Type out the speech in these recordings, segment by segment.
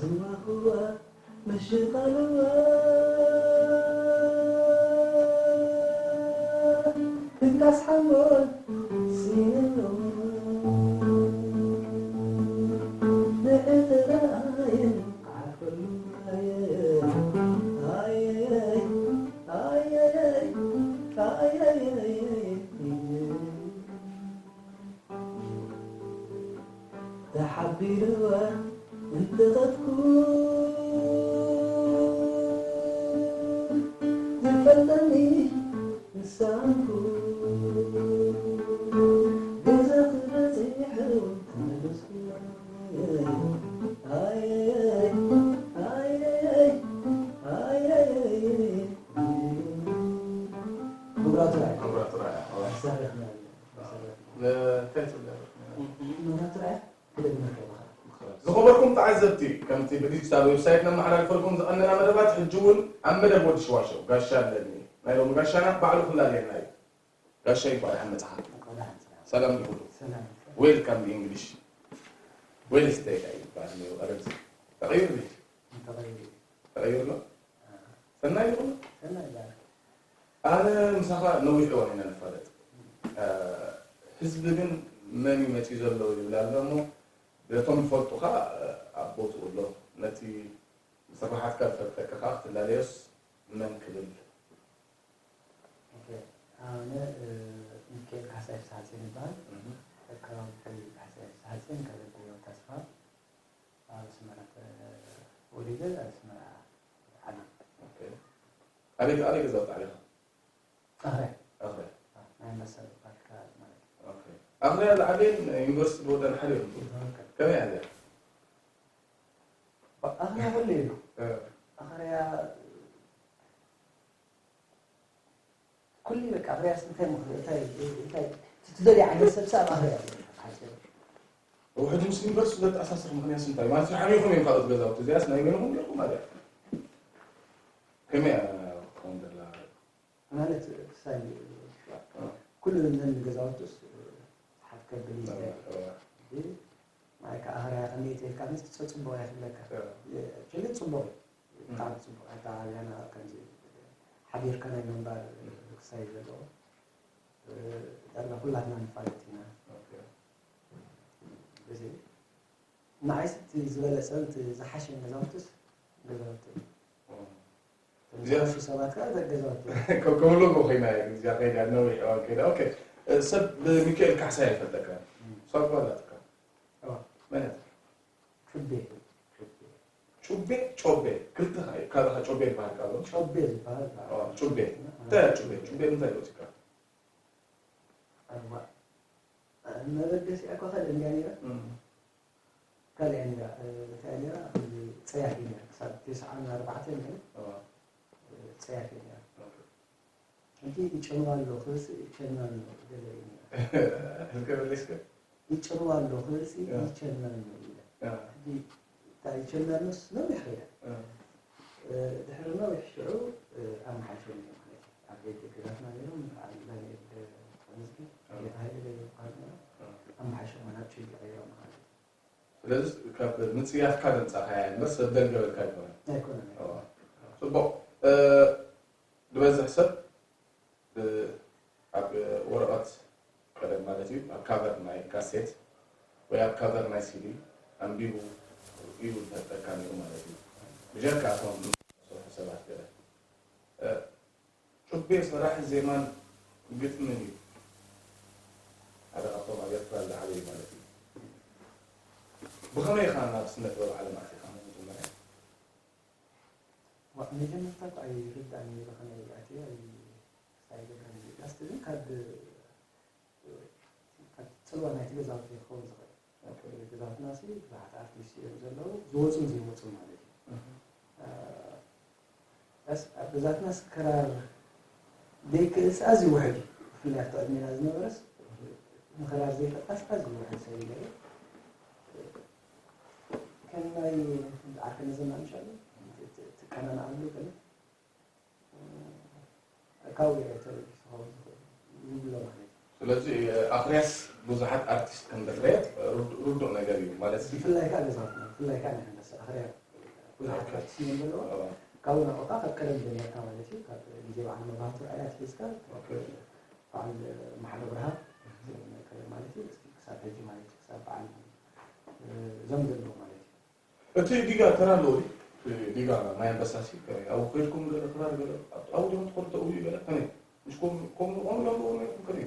ዝማኽዋ መሸቓልዋ ትንቃስ ሓወል ስኢነሎ ንዕጥራየን ዓርፈሉ ኣየይ ኣየይ ኣየይ ኣየይ ተሓቢርዋ እንተኸድኩ ዝፈልጠኒ ንሳንኩ ገዛ ክበፅሕ ተመለስኩ ኣየይ ኣየይ ኣየይ ክቡራቱ ራእይ ክቡራቱ ራእይ ኣሕዋት። ኣሳሪኽና ኣለና። ኣሳሪኽና። እንታይ ትብላ? መብራቱ ራእይ ክደግመካ ኢኻ። ዝኸበርኩም ተዓዘብቲ፣ ከምቲ ብዲጂታል ዌብሳይት ነመሓላልፈልኩም ዝቐነና መደባት፣ ሕጂ እውን ኣብ መደብ ወዲ ሽዋሸው ጋሻ ኣለኒ። ናይ ሎሚ ጋሻና ባዕሉ ክላለየና እዩ። ጋሻ ይባል ሓመፅኻ። ሰላም ይኹን። ሰላም። ዌልካም ኢንግሊሽ። ዌልስቴይ ይባል ነይሩ። ኣረዚ ተቐይሩ ድዩ? ተቐይሩ። ተቐይሩ ኣሎ? ሰናይ ይኹን። ሰናይ ይባል። ኣነ ምሳኻ ነዊሕ እዋን ኢና ንፋለጥ። እ፣ ህዝቢ ግን መን እዩ መፂኡ ዘሎ ይብል ኣሎ እሞ፣ በቶም ይፈልጡኻ፣ እ፣ ኣብ ቦትኡ ኣሎ። ነቲ ስራሓትካ ዝፈልጠካ ከዓ ክትላለዮስ መን ክብል? ኦኬ፣ ኣነ፣ እ፣ ሚካኤል ካሕሳይ ፍስሓጽዮን ይበሃል። እህ። ካብ ካሕሳይ ፍስሓጽዮን ካብ ደጉ ተስፋ ኣብ ኣስመራ ተወሊደ፣ ኣብ ኣስመራ ዓብየ። ኦኬ። ኣበይ፣ ኣበይ ገዛውቲ ዓሊኻ? ኣኽርያ። ኣኽርያ። ናይ ኣንበሳ ፋብሪካ ማለት እዩ። ኦኬ። ኣኽርያ ዝዓበየን ዩኒቨርሲቲ ዝወደን ሓደ እዩ። ትኽክል። ከመይ ኣኽርያ? ኣኽርያ ኩሉ እዩ። እ። ኣኽርያ ኩሉ በቃ ኣኽርያ እንታይ ምኽሪ-፣ እንታይ፣ እንታይ ትደልዮ ዓይነት ሰብ ሰብ ኣኽርያ እዩ። ሓፂሩ። ውሕድ ምስ ዩኒቨርሲቲ ዘተኣሳስር ምኽንያት እንታይ? ማለት ሓሚኹም እዮም ካልኦት ገዛውቲ፣ እዚኣስ ናይ መን ኢኹም ጌርኩም ማለት እዩ? ከመይ እያ ክኸውን ዘላ? ማለት ክሳይ እ። ኩሉ እዘን ገዛውትስ ሓፍ ከብል እዩ ዝደሊ። እ፣ እ። ግን ማይ ከኣ ኣኽርያ ከመይ ተልካ ምስ ትጸጽቦ እያ ትብለካ። እ። ችሊ ጽቡቕ እዩ። እ። ብጣዕሚ ጽቡቕ። ኣተዓባብያና ከምዚ ሓቢርካ ናይ ምንባር እ። ክሳይ ዘለዎ። እ፣ ዳርጋ ኩላትና ንፋለጥ ኢና። ኦኬ። እዚ ንዓይስ እቲ ዝበለጸን እቲ ዝሓሸን ገዛውትስ ገዛውቲ እዩ። ኦ። እዚኣ ዝሓሹ ሰባት ከኣ ገዛውቲ። ከም፣ ከም ሎጎ ኮይና እያ፣ ግን እዚኣ ከይዳ ነዊሕ እዋን ከይዳ። ኦኬ። እ፣ ሰብ ብሚካኤል ካሕሳይ ኣይፈልጠካን። እም። እሷ እኮ ኣላትካ። እዋ። መን እያ? ጩቤ። ጩቤ፣ ጮቤ፣ ክልተ ከ-፣ ካልእ ከ ጮቤ ዝበሃል ቃል ኣሎ? ጮቤ ዝበሃል። ኦ፣ ጩቤ። እ። እንታይ እያ ጩቤ? ጩቤ ንምንታይ ይወፅካ? እዋ። መበገሲኣ እኮ ካልእ እንድያ ነይራ። እም። ካልእ እያ ነይራ፣ እ፣ እንታይ እያ ነይራ? ጸያፍ እያ ነይራ። ክሳብ ተስዓን ኣርባዕተን ግን፣ እዋ። እ፣ ጸያፍ እያ ነይራ። ኦኬ። ሕጂ ይጨኑ ኣሎ፣ ክብሲ ይጨኑ ኣሎ፣ ገለ እዩ ነይራ። እስከ መለስከ? ይጨኑ ኣሎ፣ ክብሲ ያ። ይጨኑ ኣሎ ይብለ። ያ። ሕጂ እታ ይጨኑ ኣሎስ ነዊሕ ከይዳ። ያ። እ፣ ድሕሪ ነዊሕ ሽዑ፣ እ፣ ኣመሓይሾም እዮም ማለት እዩ። ኣብ ቤት ገዛትና ነይሮም፣ ኣብ ዳንኤል ተመስገን፣ ያ። ጌታ ሃይለ ዶ ይበሃል ነይሩ። ያ። ኣመሓይሾም ናብ ችሊ ቀይሮም ማለት እዩ። ስለዚ ካብ ምጽያፍካ ዘምጻእካያ እምበር ሰብ ደልገበልካ ኣይኮነን። ኣይኮነን፣ ኦ። ኣይኮነን። ጽቡቕ። እ፣ ዝበዝሕ ሰብ ብ-፣ ኣብ ወረቐት ቀደም ማለት እዩ፣ ኣብ ካቨር ናይ ካሴት ወይ ኣብ ካቨር ናይ ሲዲ ኣንቢቡ እዩ ዝፈልጠካ ነይሩ ማለት እዩ። ብጀካ እቶም ዝሰርሑ ሰባት ገለ። እ፣ ጩቤ ሰራሒ ዜማን ግጥምን እዩ። ሓደ ካብቶም ኣብ ኤርትራ ዝዓበዩ ማለት እዩ። ብኸመይ ኢኻ ናብ ስነ ጥበብ ዓለም ኣቲኻ መጀመርያ? ዋ-፣ መጀመርታ እኮ ኣይርድኣንን ነይሩ ከመይ ኣትየ ኣይ-፣ ኣይገብረን ነይሩ። ዳስ ግን ካብ፣ ካብ ጽልዋ ናይቲ ገዛውቲ ክኸውን ዝኽእል። ኦኬ። ገዛውትና ሲ ብዙሓት ኣርቲስት እዮም ዘለዉ፣ ዝወጹን ዘይወጹን ማለት እዩ። እህ። እ፣ በስ ኣብ ገዛትናስ ክራር ዘይክእልስ ኣዝዩ ውሑድ እዩ። ብፍላይ ኣብቲ ቅድሜና ዝነበረስ ንኽራር ዘይፈልጣስ ኣዝዩ ውሑድ ሰብ እዩ ነይሩ። ከም ናይ ዓርከነ ዘማን ሻሉ ት-፣ ት-፣ ትቀናንዓሉ ገለ፣ እ፣ ካብኡ ገለ ተበጊሱ ክኸውን ዝኽእል ይብሎ ማለት እዩ። ስለዚ፣ ኣኽርያስ ብዙሓት ኣርቲስት ከም ዘፍረየት ርዱ-፣ ርዱእ ነገር እዩ ማለት እዩ። ብፍላይ ከኣ ገዛውትና፣ ብፍላይ ከኣ ናይ ኣንበሳ ኣኽርያ ብዙሓት ኣርቲስት እዮም ዘለዉ። ካብኡ ናብኡ ካብ ቀደም ጀሚርካ ማለት እዩ፣ ካብ ግዜ በዓል መብራህቱ ራእያት ሒዝካ፣ በዓል መሓሪ ብርሃን ማለት እዩ፣ እስኪ ክሳብ ሕጂ ማለት እዩ፣ ክሳብ በዓል እዞም ዘለዉ ማለት እዩ። እቲ ዲጋ ተራ ኣለዎ ድዩ? እቲ ዲጋ ማይ ኣንበሳሲ ከመይ? ኣብኡ ከይድኩም ገለ ክራር ገለ ኣብኡ ዲኹም ትኸዱ ተእውዩ ገለ ከመይ? ምስ ከምኡ ከምኡ ከምኡ ኣለዎ ነይርኩም ከመይ?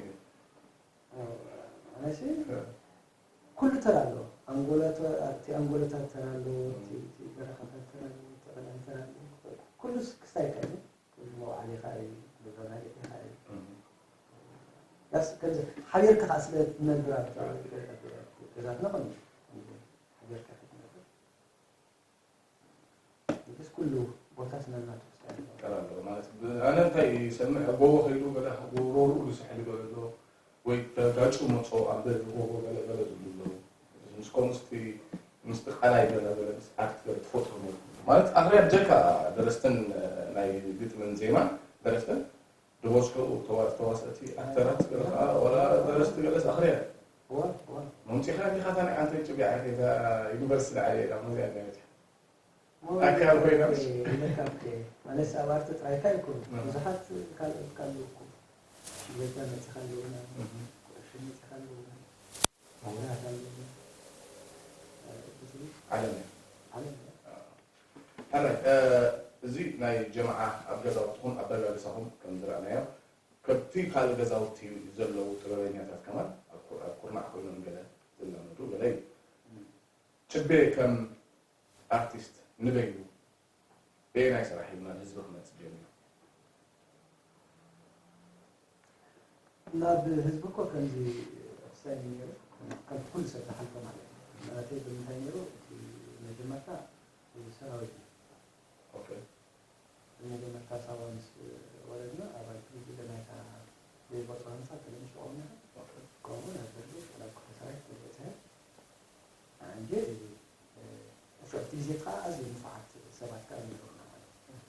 ኣነሲ ኩሉ ተራ ኣለዎ። ኣንጎለቶ ኣብቲ ኣንጎለታት ተራ ኣለዎ፣ እቲ በረኻታት ተራ ኣለዎ፣ እቲ ቀዳም ተራ ኣለዎ። ኩሉ ክስታይ ከ ኩሉ መውዓሊኻ እዩ፣ ኩሉ ዘናግዒኻ እዩ። ያስ ከምዚ ሓቢርካ ከዓ ስለ ትነብር ኣብ ገዛትና ከምዚ ሓቢርካ ክትነብር። ምስ ኩሉ ቦታ ስነናቱ ክስታይ ኣለዎ። ተራ ኣለዎ ማለት ኣነ እንታይ ይሰምዕ ጎቦ ከይዱ ገለ ጎቦ ርኡ ዝስሕል ገለ ኣሎ ወይ ተጋጩ መጾ ኣብ ጎቦ ገለ ገለ ዝብሉ ኣለዉ ምስ ከምኡ ምስቲ ምስቲ ቃላይ ገለ ገለ ምስ ኣርት ገለ ትፈጥሩ ማለት ኣኽርያ ብጀካ ደረስትን ናይ ግጥምን ዜማን ደረስትን ዝበዝሑ ተዋስእቲ ኣክተራት ገለ ከዓ ዋላ ደረስቲ ገለስ ኣኽርያ መምፂኻ እንዲኻ ታኒ ኣንተ ጭቢዓ ዩኒቨርሲቲ ዝዓየ ኢላ መዚኣ ነቲ ኣካል ኮይና ማለት ኣብ ኣርት ጥራይካ ይኮኑ ብዙሓት ካልኦት ካለውኩም ሽበጃ መፂኻ ኣለውና ቁረሽ መፂኻ ኣለውና መውራት ኣለውና ዓለም እያ ዓለም እያ ሕራይ እዚ ናይ ጀምዓ ኣብ ገዛውትኹም ኣበጋግሳኹም ከም ዝረኣናዮ ከብቲ ካልእ ገዛውቲ ዘለዉ ጥበበኛታት ከማን ኣብ ኩርናዕ ኮይኖም ገለ ዝላመዱ ገለ እዩ ጭቤ ከም ኣርቲስት ንበይኑ በየናይ ስራሕ እዩ ናብ ህዝቢ ክመፅእ ጀሚሩ? ናብ ህዝቢ እኮ ከምዚ ወሳኝ ነይሩ፣ ከምቲ ኩሉ ሰብ ዝሓልፎ ማለት እዩ። ማለተይ ብምንታይ ነይሩ? እቲ መጀመርታ እዚ ሰራዊት እዩ። ኦኬ። መጀመርታ ሳዋ ምስ ወረድና ኣብ ኣልፒ ግደ ናይታ ዘይቆፅሮ ህንፃ ተለምሽ ቆምና ከምኡ ናብ በርጌድ ናብ ክፍለ ሰራዊት ተበፅሐ። እንጂ እሱ ኣብቲ ግዜ ከዓ ኣዝዩ ንፉዓት ሰባት ከዓ ነይሮምና ማለት እዩ።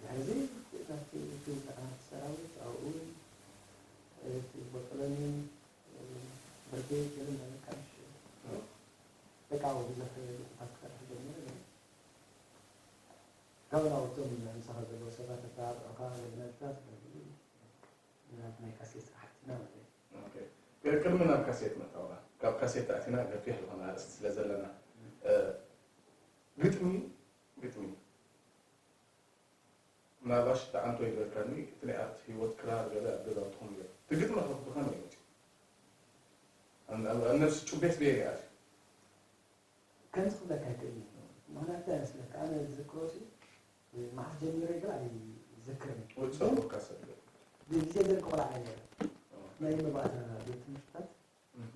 ድሕርዚ ናብቲ እቲ ዝዓርፍ ሰራዊት ኣብኡ እቲ ቦጦሎኒ ብርጌድ ገለ እንዳበልካ ምሽ በቃ ኣብኡ ብዙሕ ግጥምታት ክሰርሕ ጀሚረ። ካብ ናውቶም ምሳኻ ዘለዉ ሰባት ኣተባብዑኻ ገለ ነጥብታት ናብ ናይ ካሴት ስራሕትና ማለት እዩ። ቅድሚ ናብ ካሴት ምእታውና ካብ ካሴት ኣቲና ገፊሕ ዝኾነ ኣርእስቲ ስለ ዘለና ግጥሚ ግጥሚ ምናልባሽ ተዓንቶ ይበልካኒ እቲ ናይ ኣርት ህይወት ክራር ገለ ኣብ ገዛውትኹም ገለ እቲ ግጥሚ ከ ብኸመይ መፂኡ ኣብ ነብሲ ጩቤት በየን ይኣትዩ ከምዚ ክብለካ ይክእል እዩ ምክንያቱ እንታይ መስለካ ኣነ ዝዝክሮ ሲ መዓስ ጀሚረ ግን ኣይዝክርን ውፀወካ ሰብ ብግዜ ደርቂ ቆልዓ ነረ ናይ መባእታ ቤት ትምህርትታት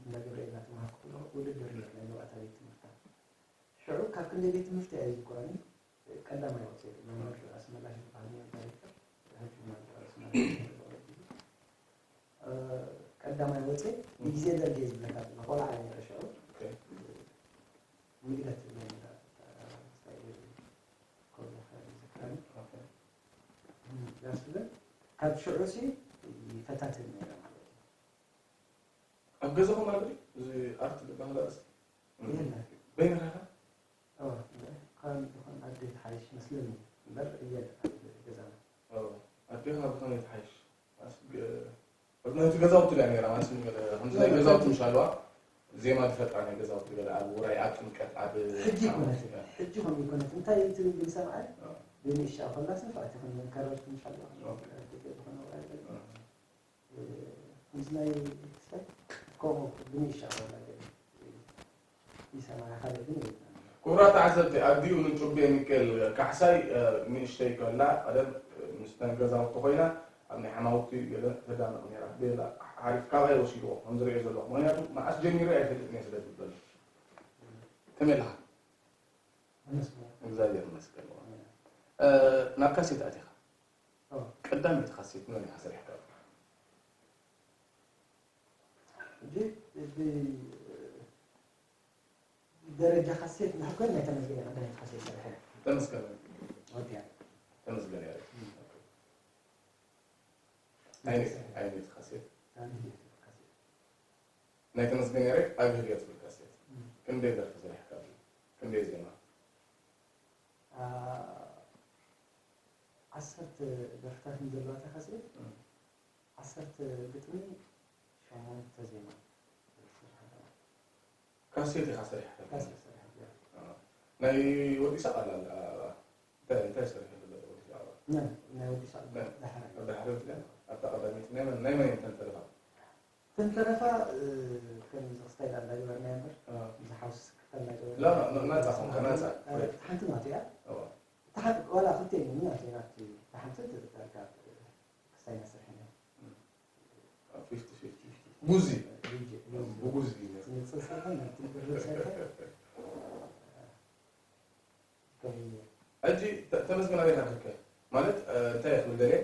እንዳ ገብርኤል እናተምሃርኩ ከለኹ ውድድር ነር ናይ መባእታ ቤት ትምህርትታት ሽዑ ካብ ክንደይ ቤት ትምህርቲ ኣይዝክሮን ቀዳማይ ወፅእ መምህር ኣስመላሽ ዝበሃል ነይሩ ዳይሬክተር ሕጂ ናብ ኣስመላሽ ቀዳማይ ወፅእ ንግዜ ደርጊ እየ ዝብለካ ዘለኹ ቆልዓ እየ ነይረ ሽዑ ንግደት ትብለኒ ነራ ስታይል ኮለካ ይዝክረኒ ያስብለን ካብ ሽዑ ሲ ይፈታተን ነይረ ማለት እዩ ኣብ ገዛኹም ኣሎ እዚ ኣርት ዝበሃል ኣርእስቲ የለ በይንኻ ኢኻ እወ እምበር ካብ ዝኾን ኣደ ትሓይሽ መስለኒ እምበር እየ ኣብ ገዛና ኣዴኻ ብኸመይ ትሓይሽ ናይቲ ገዛውቲ ድያ ነይራ ማለት ከምዚ ናይ ገዛውቲ ምሽ ኣለዋ ዜማ ዝፈጥራ ናይ ገዛውቲ ገለ ኣብ ውራይ ኣብ ጥምቀት ኣብ ሕጂ ይኮነት ሕጂ ከም ይኮነት እንታይ ትብል ግን ሰብኣይ ብንሻ ከላስ ንፋዕቲ ከም ከረርቲ ምሽ ኣለዋ ዝኾነ ውራይ ከምዚ ናይ ክስታይ ከምኡ ብንሻ ከላ ይሰማያ ካልእ ግን የለን ክቡራት ተዓዘብቲ ኣዲኡ ንጩቤ ሚካኤል ካሕሳይ ንእሽተይ ከላ ቀደም ምስተን ገዛውቲ ኮይና ኣብ ናይ ሓማውቲ ገለ ተዳምቕ ነይራ ቤላ ሓሪፍ ካባይ ወሲድዎ ከም ዝሪኦ ዘለኹ ምክንያቱ መዓስ ጀሚረ ኣይፈልጥን እየ ስለ ዝበለ ከመይ ኣለኻ እግዚኣብሔር ይመስገን ናብ ካሴት ኣቲኻ ቀዳመይቲ ካሴት መን ኢኻ ሰሪሕካ ሕጂ ብደረጃ ካሴት እንድሕር ኮይኑ ናይ ተመስገን ቀዳመይቲ ካሴት ሰሪሐ ተመስገን ወዲያ ተመስገን ያሬድ ዓይነት ዓይነት ካሴት ናይ ተመስገን ያሬድ ኣብ ህድዮ ትብል ካሴት ክንደይ ደርፊ ሰሪሕካ ክንደይ ዜማ? ዓ- ዓሰርተ ደርፍታት ዘለዋ እታ ካሴት፣ እም። ዓሰርተ ግጥሚ፣ ሸሞንተ ዜማ። ካሴት ኢኻ ሰሪሕካ? ካሴት ሰሪሐ። ናይ ወዲ ሰቓላ እንታይ እንታይ ሰሪሐ? ወዲ ሰቓላ ናይ ናይ ወዲ ሰቓላ ዳሕራይ። ኣብ ዳሕረይቲ ኣብታ ቀዳመይቲ ናይ መን ናይ መን እየን ተንተርፋ? ተንተረፋ። ከምዚ ክስታይ እንዳገበርና እምበር፣ ኣዎ። እዚ ሓውስ ክፈላ ገበርና። ላ ና- ናጻ ኾንካ ናጻ። ሓንቲ ናት እያ። ኣዎ። ተሓ- ዋላ ክልተ ናት ናት ሓንቲ ዳርጋ ክስታይ መስርሕና። ፊፍቲ ፊፍቲ ጉዚ ሪጅ- ሪጅ- ብጉዚ ንጽል ስርሕን ናብቲ ብር ሰርሐ። ሕጂ ተ- ተመስገን ኣበይ ሃለካ? ማለት እንታይ ክብል ደልየ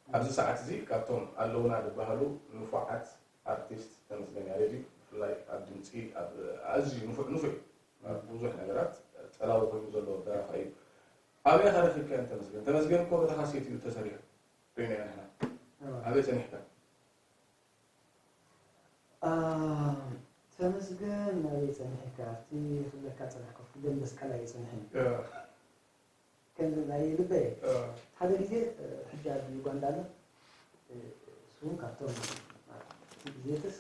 ኣብዚ ሰዓት እዚ ካብቶም ኣለውና ዝበሃሉ ንፉዓት ኣርቲስት ተመስገን ያሬድ እዩ። ብፍላይ ኣብ ድምፂ ኣብ ኣዝዩ ንፉዕ ንፉዕ እዩ። ኣብ ብዙሕ ነገራት ፀላዊ ኮይኑ ዘሎ ደራፋይ እዩ። ኣበይ ኢኻ ረኺብካዮ ተመስገን? ተመስገን እኮ በታ ካሴት እዩ ተሰሪሑ ርኢናዮ ንሕና። ኣበይ ፀኒሕካ? ተመስገን ናበይ ፀኒሕካ ኣብቲ ክብለካ ፀናሕኩ ደም ደስቀላ እየ ፀኒሐኒ። ከምዚ ናይ ልበይ ሓደ ግዜ ሕጂ ኣብ ዩጋንዳ ኣሎ። እሱ እውን ካብቶም እቲ ግዜትስ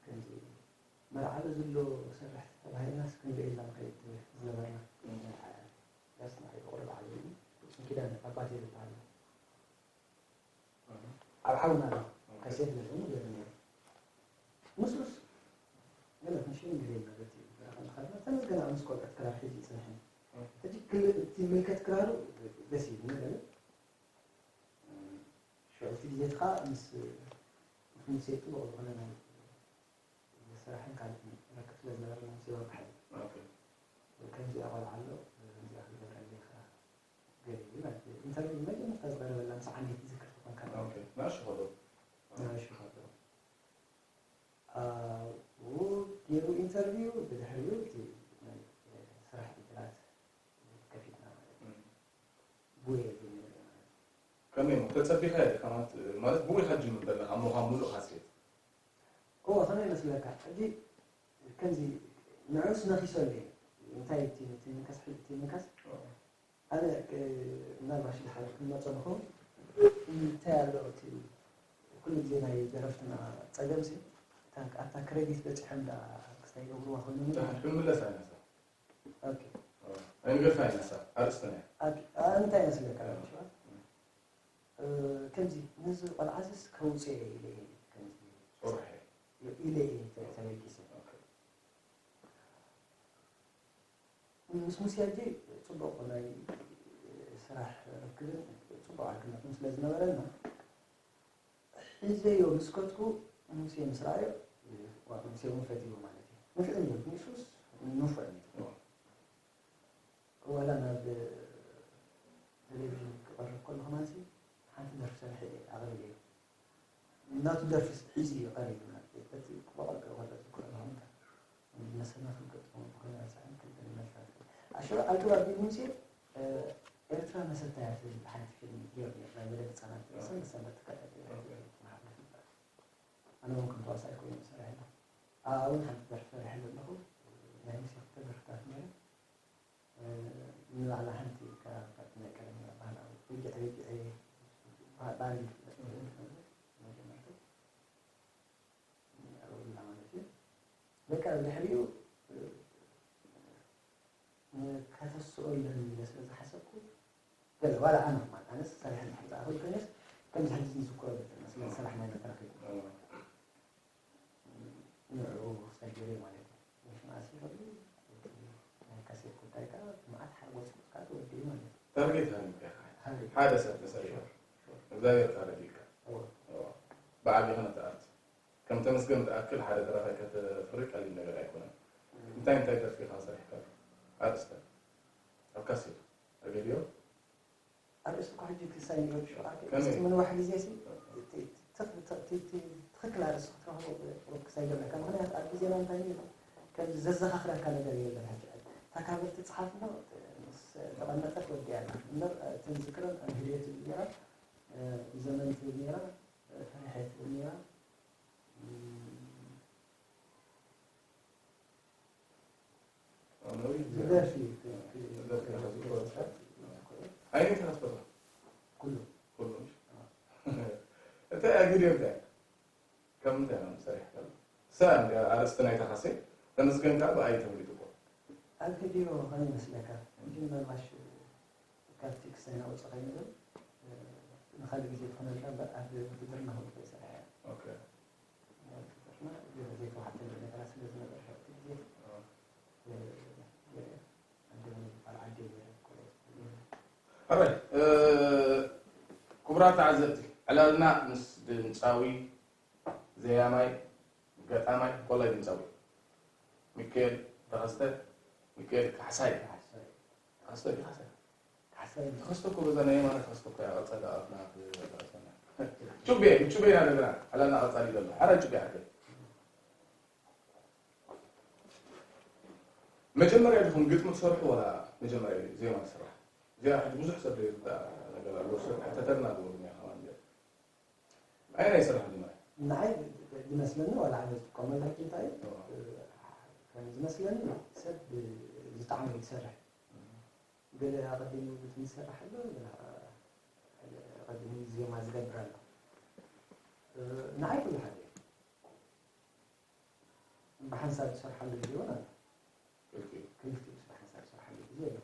ከምዚ መርዓ ዘሎ ሰርሕ ተባሂልናስ ክንሪኦ ኢልና ንኸይድ ዝነበርና። ዳስ ንዓይ ብቑሩብ ዓብዪ ፍጹም ኪዳነ ኣባቴ ዝበሃል ኣሎ። ኣብ ዓውና ኣሎ። ካሴት ነይሩ ገለ ነይሩ። ምስኡስ ገለ ክንሽን ገለ ይመረት እዩ። ተመስገን ኣብ ምስ ቆልዑት ክራር ሒዙ ይጽንሕ። ሕጂ ክል- እቲ ምልከት ክራሩ ደስ ይብልኒ ገለ። ሽዑ እቲ ግዜትኻ ምስ ምስ ሙሴ ጽቡቕ ዝኾነ ናይ ስራሕን ካልእን ርክብ ስለ ዝነበረ ሙሴ ወርቅሓ እዩ። ኦኬ። ከምዚኣ ቆልዓ ኣሎ፣ ከምዚኣ ክገብረለይ ኢኻ ገለ ኢሉ ማለት እዩ። ኢንተርቪው መጀመርታ ዝቐረበላ ምስ ዓንዲት ትዝክር ትኾን ካብ ኦኬ። ናእሽቱ ከለዉ። ናእሽቱ ከለዉ። ኣብኡ ገይሩ ኢንተርቪው፣ ብድሕሪኡ እቲ ናይ ስራሕ ዕድላት ከፊትና ማለት እዩ። እም። ጉየ ጀሚረ ማለት እዩ። ከመይ እሞ ተጸቢኻ ኢኻ ማለት ማለት ብኡ ኢኻ ትጅምር ዘለኻ እሞ ካብ ሙሉእ ካሴት? እዎ፣ ከመይ ይመስለካ? ሕጂ ከምዚ ንዑስ ነኺሰሉ እየ። እንታይ እቲ እቲ ምንካስ፣ ሕጂ እቲ ምንካስ? ኣነ፣ እ፣ ምናልባሽ ድሓር ክንመጾ ንኸውን። እንታይ ኣሎ እቲ ኩሉ ግዜ ናይ ደረፍትና ጸገምሲ፣ እታ፣ ኣብታ ክረዲት በጺሖም ደኣ ክስታይ ይገብርዋ ኮይኖም። ደሓር ክንምለስ ኣይነሳ። ኦኬ። ኣይንገድፋ ኣይነሳ። ኣርእስትና እያ። ኦኬ። ኣ፣ እንታይ ይመስለካ? እ፣ ከምዚ ነዚ ቆልዓዝስ ከውጽኦ ኢለ እየ ከምዚ ጾርሐ። ኢለ እየ ተ-፣ ተበጊሰ። ኦኬ። ምስ ሙሴ ሕጂ ጽቡቕ ናይ ስራሕ ርክብን ጽቡቕ ዕርክነትን ስለ ዝነበረና፣ ሒዘዮ ምስ ከድኩ ሙሴ ምስ ረኣዮ፣ ዋእ፣ ሙሴ እውን ፈትይዎ ማለት እዩ። ንፍዕን እዩ፣ ንሱስ ንፉዕን እዩ። ዋላ ናብ ቴሌቪዥን ክቐርብ ከለኹ ማለት እዩ፣ ሓንቲ ደርፊ ሰሪሐ እየ ኣቕሪበዮ። ናቱ ደርፊ ሒዙ እዩ ቀሪቡ ማለት እዩ። በቲ ክበቐል ከሎ ዝክሮ ኣለኹ እንታይ መሰናኽል ገጥሞ ዝኾነ ኣይሰኣን ክልተ መልታት። ኣሽሩ ኣልቱ ኣቢሉ ሙሴ፣ እ፣ ኤርትራ መሰታያ ትብል ሓንቲ ፊልም ገይሩ ነይሩ። ናይ መደብ ህጻናት ሰንበት ሰንበት ትከታተል መሓለፍ ይባል። ኣነ እውን ከም ተዋሳኣይ ኮይኑ ሰሪሐ ኣለኹ። ኣብኣ እውን ሓንቲ ደርፊ ሰሪሐ ዘለኹ። ናይ ሙሴ ክልተ ደርፍታት ነይረን። እ፣ ንባዕላ ሓንቲ ካብ ናይ ቀደም ባህላዊ ርግዒ ርግዒ ባንድ መጀመርታ ኣብላ ማለት እዩ። በቃ ድሕሪኡ፣ እ፣ ከተስኦ ኣለኒ ኢለ ስለ ዝሓሰብኩ፣ ገለ ዋላ ኣነ ማለት ኣነስ ሰሪሐ እንድሕር ዝኣኽል ኮይነስ ከምዚ ሕጂ ዝዝክሮ ዘለና ስለ ዝሰራሕና ኢና ተረኺብና። ንዕኡ ክሳይ ገይረ ማለት እዩ። ምስ መኣስ ይኸዱ፣ ናይ ካሴት ጉዳይ ከኣ መዓት ሓጎስ ቁጥቃ ተወዲኡ ማለት እዩ። ታርጌት ሃሪምካ ኢኻ። ሃሪም። ሓደ ሰብ ተሰሪሑ። እግዚኣብሔር ከኣ ረዲእካ። እወ። እወ። ብዓቢኻ ነቲ ኣርት። ከም ተመስገን ዝኣክል ሓደ ደራፋይ ከተፍሪ ቀሊል ነገር ኣይኮነን። እንታይ እንታይ ደርፊ ኢኻ ሰሪሕካ? ኣርእስተ። ኣብ ካሴት። ኣገሊዮ? ኣርእስቲ እኮ ሕጂ ክሳይ ንገር ሸውዓተ ከመይ? እስቲ ምንዋሕ ግዜ ሲ እቲ ትኽ- እቲ- እቲ- እቲ ትኽክል ኣርእስቲ ክትረኽቦ ቁሩብ ክሳይ ገብረካ። ምኽንያቱ ኣብ ግዜና እንታይ ነይሩ? ከምዚ ዘዘኻኽረካ ነገር የለን። ሕጂ እታ ካብ እትጽሓፍ እሞ ምስ ተቐመጠት ወዲኣ እያ። እምበር እቲ ዝዝክረን ኣብ ህድዮ ትብል ነይራ፣ እ፣ ዘመን ትብል ነይራ፣ እ፣ ፈሪሐ ትብል ነይራ። እም፣ ኣነው ደርፊ ደርፊ ኢኻ ዝፈትዎ? ኣየነይቲ ኢኻ ትፈትዋ? ኩሉ ኩሉ። እንታይ እያ ጊልዮ እንታይ? ካብ ምንታይ ኢና ሰሪሕካ? እሳ እንድያ ኣርእስቲ ናይታ ካሴት፣ ተመስገን ከኣ ብኣይ ተመሪጹ እኮ። ኣብ ቪድዮ ከመይ ይመስለካ? ሕጂ ምናልባሽ ካብቲ ክስታይ ናውጽእ ከይንብል ንኻልእ ግዜ ትኾነልካ እምበር ኣብ ውድድርና ከሎ ከይሰሪሐ እያ። ኦኬ። ኣብ ውድድርና ገለ ዘይተዋሓጠለይ ነገራት ስለ ዝነበረ ኣብቲ ግዜ ኣደ ዝበሃል ዓዲ ነይረ። ሕራይ ክቡራት ተዓዘብቲ፣ ዕላልና ምስ ድምፃዊ፣ ዘያማይ፣ ገጣማይ፣ ኮላይ ድምፃዊ ሚካኤል ተኸስተ፣ ሚካኤል ካሕሳይ፣ ተኸስተ ድዩ ካሕሳይ? ካሕሳይ ተኸስተ እኮ በዛ ናይ የማነ ተኸስተ እኮ እያ ቀጸላ ኣፍና ትበላሰና። ጩቤ፣ ጩቤ ኢና ዘለና፣ ዕላልና ቀጻሊ ዘሎ። ሕራይ ጩቤ ዓርከይ። መጀመርያ ዲኹም ግጥሚ ትሰርሑ ዋላ መጀመርያ ዜማ ትስራሕ? እዚኣ ሕጂ ብዙሕ ሰብ ዘይርዳእ ነገር ኣሎ። ሰብ ሕተተልና ዝበሉኒ ከማን ገለ። ኣየናይ ይስራሕ መጀመርያ? ንዓይ ዝመስለኒ ዋላ ኣነ ዝጥቀመሉ ሕጂ እንታይ እዩ? ከም ዝመስለኒ ሰብ ዝጠዓሞ እዩ ዝሰርሕ። ገለ ኣቐዲሙ ግጥሚ ዝሰርሕ ኣሎ፣ ገለ ኣቐዲሙ ዜማ ዝገብር ኣሎ። ንዓይ ኩሉ ሓደ እዩ። ብሓንሳብ ዝሰርሓሉ ግዜ እውን ኣሎ። ክልቲኡ። ክልቲኡ ብሓንሳብ ዝሰርሓሉ ግዜ ኣሎ።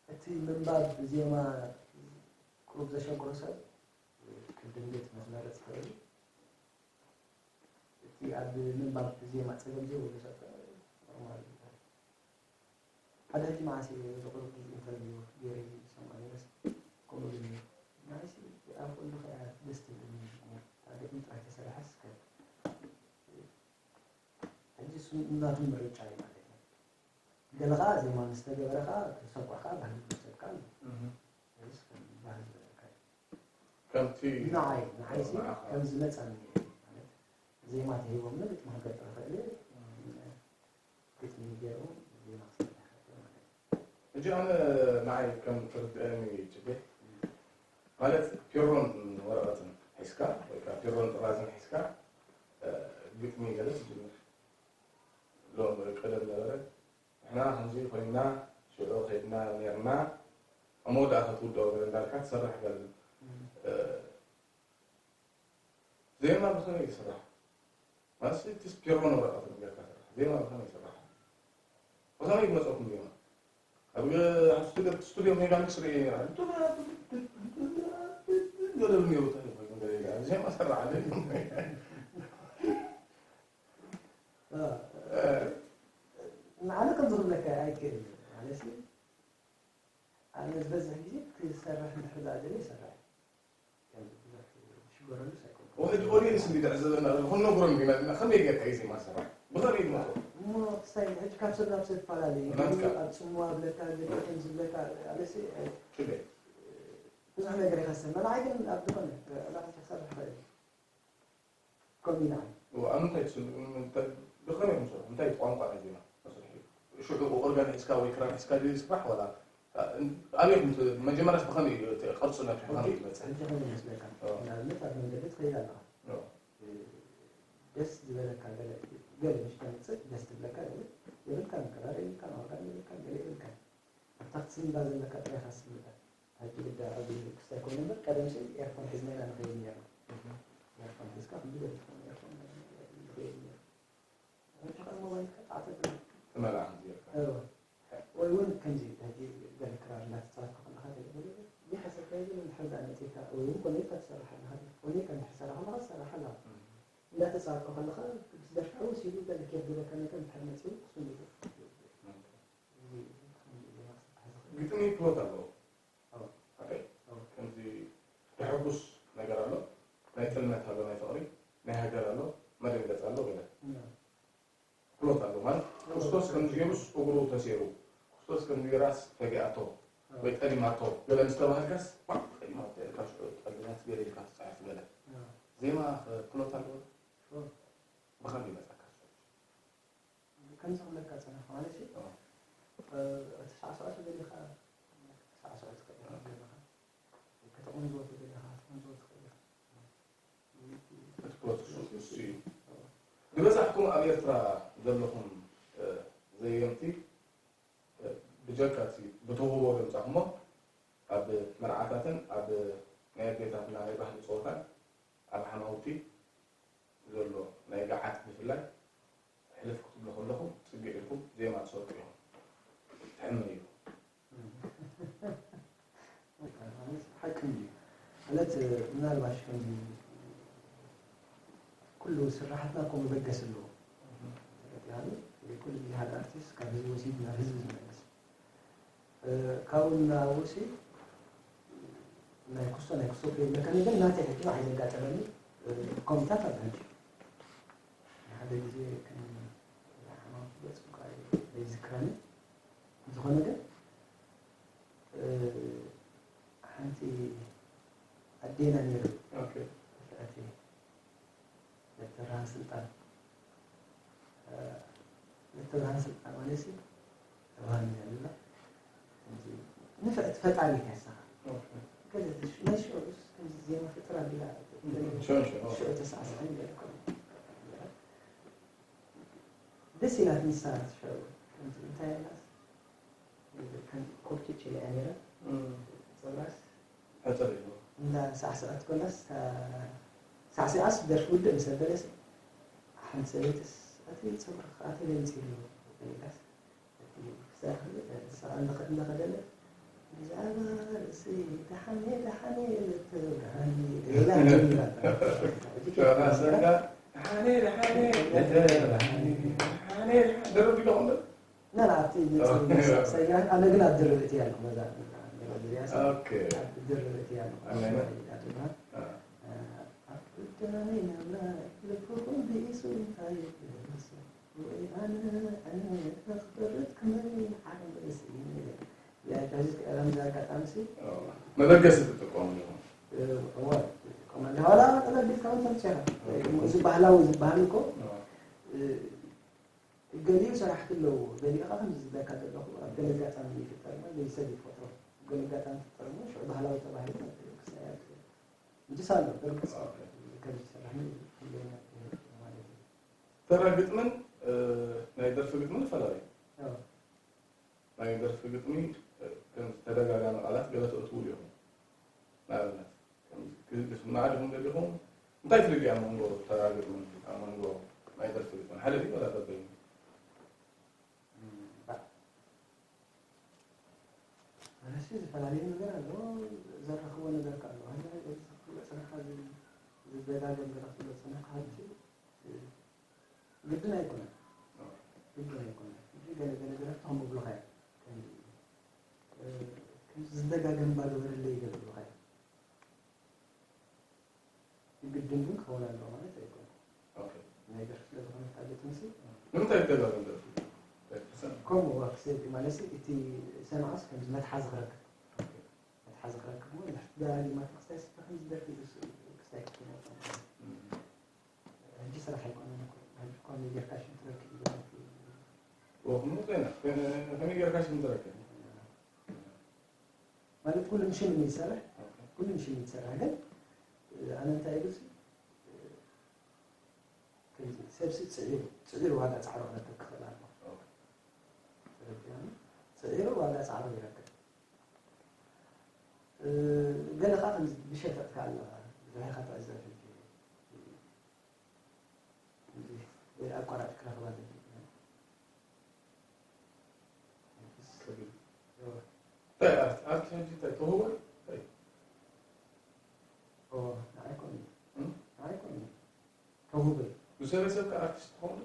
እቲ ምንባብ ዜማ ቁሩብ ዘሸግሮ ሰብ ቅድም ቤት መዝመረ ትኽእል። እቲ ኣብ ምንባብ ዜማ ጸገም ዘይብሉ ሰብ ከ ኖርማል እዩ። ሓደ ሕጂ መዓስ እየ እዚ ቁሩብ ግዜ ኢንተርቪው ገይረ ዝሰምዖ ነይረስ ከምኡ ኢሉ ነይሩ። ንዓይሲ ኣብ ኩሉ ከኣ ደስ ትብለኒ። እታ ግጥሚ ጥራይ ተሰሪሓስ ከ ሕጂ እሱ ናቱ ምርጫ እዩ ማለት እዩ። ገለ ከኣ ዜማ ምስ ተገበረ ከኣ ተሰኩዕ ከኣ ባህሊ ዝወሰድካ ኣሎ። እህ። ሕጂስ ከም ባህሊ ዝበለካ እዩ። ከምቲ ንዓይ ንዓይሲ ንዓኻ። ከም ዝመጻኒ እዩ ማለት ዜማ ተሂቦምኒ ግጥሚ ክገብር እኽእል እየ። ግጥሚ ገይሩ ዜማ ክሰርሕ ይኽእል ማለት እዩ። ሕጂ ኣነ ንዓይ ከም ትርድአኒ ጭቤ ማለት ፒሮን ወረቐትን ሒዝካ ወይ ከዓ ፒሮን ጥራዝን ሒዝካ ግጥሚ ገለ ትጅምር። ሎም ቀደም ነበረ ንሕና ከምዚ ኮይንና ሽዑ ከይድና ነርና ኣብ መወዳእታ ትውድኦ ገለ እንዳልካ ትሰርሕ ገለ ዜማ ብኸመይ ይስራሕ? ማለት እቲ ፒሮን ወረቐትን ጌርካ ስራሕ ዜማ ብኸመይ ይስራሕ? ብኸመይ ይመፀኩም ዜማ? ኣብ ስቱዲዮ ሜጋ ሚክስ ርእ ገለሉ ነሩ ዜማ ሰራዓለ ንዓነ ከም ዝኽብለካ ኣይክእል ማለት እዩ። ኣነ ዝበዝሕ ግዜ ክሰርሕ እንድሕር ደኣ ደልየ ይሰርሕ። ከም ብዙሕ ዝሽገረሉ ሳይኮን ወሕድ ኦዲየንስ እንዲ ትዕዘበና ዘሎ ክንነግሮም ኢና ከመይ ጌርካ እዩ ዜማ ሰራሕ ብኸመይ ይመፁ እሞ ክሳይ ሕጂ ካብ ሰብ ናብ ሰብ ይፈላለዩ ናትካ። ኣብ ጽምዋ ብለካ ገለ ከም ዝብለካ ኣለሲ ችግር ብዙሕ ነገር ይኸሰብ መናዓይ ግን ኣብ ዝኾነ ዕላታት ክሰርሕ ይኽእል ከምኡ ኢና ኣብ ምንታይ ትስሉ እንታይ- ብኸመይ ኢኹም ትሰርሑ እንታይ ቋንቋ ናይ ዜማ መስርሒ ሽዑ ኦርጋን ሒዝካ ወይ ክራር ሒዝካ ድዩ ዝስራሕ ዋላ ኣበይ ኢኹም ት- መጀመርያስ ብኸመይ እዩ እቲ ቅርፂ ነቲ ብኸመይ ትመፅእ ሕጂ ከም ይመስለካ ኦ። ንኣብነት ኣብ መንገዲ ትኸይድ ኣለኻ ኦ። ደስ ዝበለካ ገለ ገለ ምሽ ተምፅእ ደስ ትብለካ ገለ የብልካ ክራር የብልካ ኦርጋን የብልካ ገለ የብልካ ኣብታ ክትስንዳ ዘለካ ጥራይ ኢኻ ትስንዳ ሕጂ ግዳ ኣብዚ ክስታይ ኮይኑ እምበር ቀደም ሲ ኤርፎን ሒዝና ኢና ንኸይድ ነርና ኤርፎን ሒዝካ ክንዲ ገለ ዝኾነ ኤርፎን ንኸይድ ነርና ሕጂ ካብ ሞባይልካ ጣዕተ ትመልኣ ከምዚ ጌርካ እወ ወይ እውን ከምዚ ሕጂ ገለ ክራር እንዳተፃወትካ ከለኻ ገለ ገለ ዘይሓሰብካዮ ገለ እንድሕር ደኣ መፂእካ ወይ እውን ኮነ ኢልካ ትሰርሕ ኣለኻ ኮነ ኢልካ እንድሕር ትሰርሕ ከለኻ ትሰርሕ ኣለኻ እንዳተፃወትካ ከለኻ ምስ ደርፊ ሕውስ ኢሉ ገለ ኬፍ ዝበለካ ነገር እንድሕር መፂኡ ክስንዱ ግጥሚ ፕሎት ኣለዎ ሓቀይ ከምዚ ተሐጉስ ነገር ኣሎ ናይ ጥልመት ኣሎ ናይ ፍቕሪ ናይ ሃገር ኣሎ መደንገፅ ኣሎ ገለ ፕሎት ኣሎ ማለት ክርስቶስ ከምዚ ገይሩስ እግሩ ተሴሩ ክርስቶስ ከምዚ ገይራስ ፈጊኣቶ ወይ ጠሊማቶ ገለ ምስ ተባህልካስ ጠሊማቶ ኢልካ ሽዑ ጠሊማት ገለ ኢልካ ትፅሕፍ ገለ ዜማ ፕሎት ኣለዎ ብኸመይ ይመፀካ ከምዚ ክብለካ ፀናሕ ማለት እዩ እቲ ሳዕስዖ ተደሊኻ ሳዕስዖ ትኽእል ዘለኻ ከተቐንዝቦ ተደሊኻ ክትቐንዝቦ ትኽእል ኢኻ ዝበዛሕኩም ኣብ ኤርትራ ዘለኹም ዘየምቲ ብጀካ እቲ ብተውህቦ ዘምጻኹሞ ኣብ መርዓታትን ኣብ ናይ ኣዴታትና ናይ ባህሊ ጸወታን ኣብ ሓማውቲ ዘሎ ናይ ገዓት ብፍላይ ሕልፍ ክትብሉ ከለኹም ጽግዕ ኢልኩም ዜማ ትሰርሑ ኢኹም። ትሕመዩ። ሓቂ እዩ። ማለት ምናልባሽ ከም ኩሉ ስራሓትና እኮ መበገሲ ኣለዎ። ተረዲኣኒ? ኩሉ ግዜ ሓደ ኣርቲስት ካብ ህዝቢ ወሲዱ ናብ ህዝቢ ዝመልስ ካብኡ እናወሲ ናይ ኩሶ ናይ ኩሶ ከይብለካ ግን ናተይ ሕጂ ንዓይ ዘጋጠመኒ ኮምታት ኣሎ ሕጂ ሓደ ግዜ ከም ሓማም ገጽ እኳ ዘይዝክረኒ ዝኾነ ግን ሓንቲ ኣዴና ነይሩ ተፈእቲ ዶክተር ብርሃን ስልጣን ዶክተር ብርሃን ስልጣን ማለት ሲ ብርሃን ይላልና ንፍዕቲ ፈጣሪ ከሰኻ ናይ ሽዑ ከምዚ ዜማ ፍጥር ኣቢላ ሽዑ ተሳዕስዐን ገለ ደስ ኢላት ንሳ ሽዑ እንታይ ኢላስ ከም ኮርቲች ኢለ እያ ነይረ ፀጉራስ ሕፅር ኢሉ እንዳ ሳዕስዐት ኮላስ ሳዕሲዓስ ደርፊ ውድእ ምስ ኣበለስ ሓንቲ ሰበይትስ ኣቲ ፀጉርካ ኣቲ ለምፂ ኢሉ ኢላስ እቲ ክሰርሕ እንዳኸደለ ብዛዕባ ርእሲ ደሓኔ ደሓኔ ለተብርሃኒ ኢላ ጀሚራ ደሓኔ ደሓኔ ለተብርሃኒ ደሓኔ ደሓኔ ደረፍ ኢለኹም لا لا عرفتي اللي تصير انا قلت درب اتيان مازال okay درب اتيان أنا- قدامي نمرة لفوقهم بيسو طيب بس وي انا انا اخترت كمان عرب اسمي يا جاجك انا مزاك امسي መበገሲ ትጥቀሙ ኢኹም هو كمان هلا انا بيت كمان تمشيها زبهلا وزبهلكم ገሊኡ ሰራሕቲ ኣለዎ ገሊኡ ከዓ ከምዚ ዝብለካ ዘለኹ ኣብ ገለ ኣጋጣሚ ይፍጠር እሞ ገሊ ሰብ ይፈጥሮ ገለ ኣጋጣሚ ይፍጠር እሞ ሽዑ ባህላዊ ተባሂሉ ክሳያድ እንጂ ሳሎ በርግፅ ከምዚ ዝሰርሕ ክህልወና ማለት እዩ ተራ ግጥምን ናይ ደርፊ ግጥምን ይፈላለዩ ናይ ደርፊ ግጥሚ ከም ተደጋጋሚ ቃላት ገለ ተእትውሉ ኢኹም ንኣብነት ንዓድኹም ደሊኹም እንታይ ትልዩ ኣብ መንጎ ተራ ግጥምን ኣብ መንጎ ናይ ደርፊ ግጥምን ሓደ ድዩ ወላ በበይኑ ኣነሲ ዝተፈላለዩ ነገር ኣሎ ዘረኽቦ ነገር ከ ኣሎ ክብሎ ፅንካ ዝደጋገም ገለ ክብሎ ፅንካ ሃብቲ ግድን ኣይኮነን ግድን ኣይኮነን ሕጂ ገለ ገለ ገለ ከም ብብሉኻ እዩ ዝደጋገም ባዶ በረለይ ገለ ብሉኻ እዩ ግድን ግን ክኸውን ኣለዎ ማለት ኣይኮነን ናይ ደርፊ ስለ ዝኾነ ታጀት መሲ ንምንታይ ይደጋገም ደርፊ ከምኡ ክሰብ ማለት እቲ ሰማዕስ ከም መትሓዚ ክረክብ መትሓዚ ክረክብ ሞ ደራጊ ማት ክስታይ ስተ ከም ዝደርፊ ክስታይ ክትመጣ ሕጂ ስራሕ ኣይኮነን እኮ ሕጂ እኮ ጌርካ ሽም ትረክብ ይበለት ወኹኑ ዜና ከመይ ጌርካ ሽም ትረክብ ማለት ኩሉ ምሽም ይሰርሕ ኩሉ ምሽም ይሰርሕ ግን ኣነ እንታይ ኢሉ ሰብሲ ፅዒሩ ፅዒሩ ዋጋ ፃዕሩ ክረክብ ክኽእል ኣሎ ፅዒሩ ዋጋ ፃዕሩ ይረክብ ገለ ከዓ ከም ብሸፈጥካ ኣለኻ ብዝሕኻ ትዕዘብ ሕጂ ኣቋራጭ ክረኽባ ኣርት ሕጂ እንታይ ተውህቦ ተውህቦ ብሰበ ሰብ ከ ኣርቲስት ትኸውን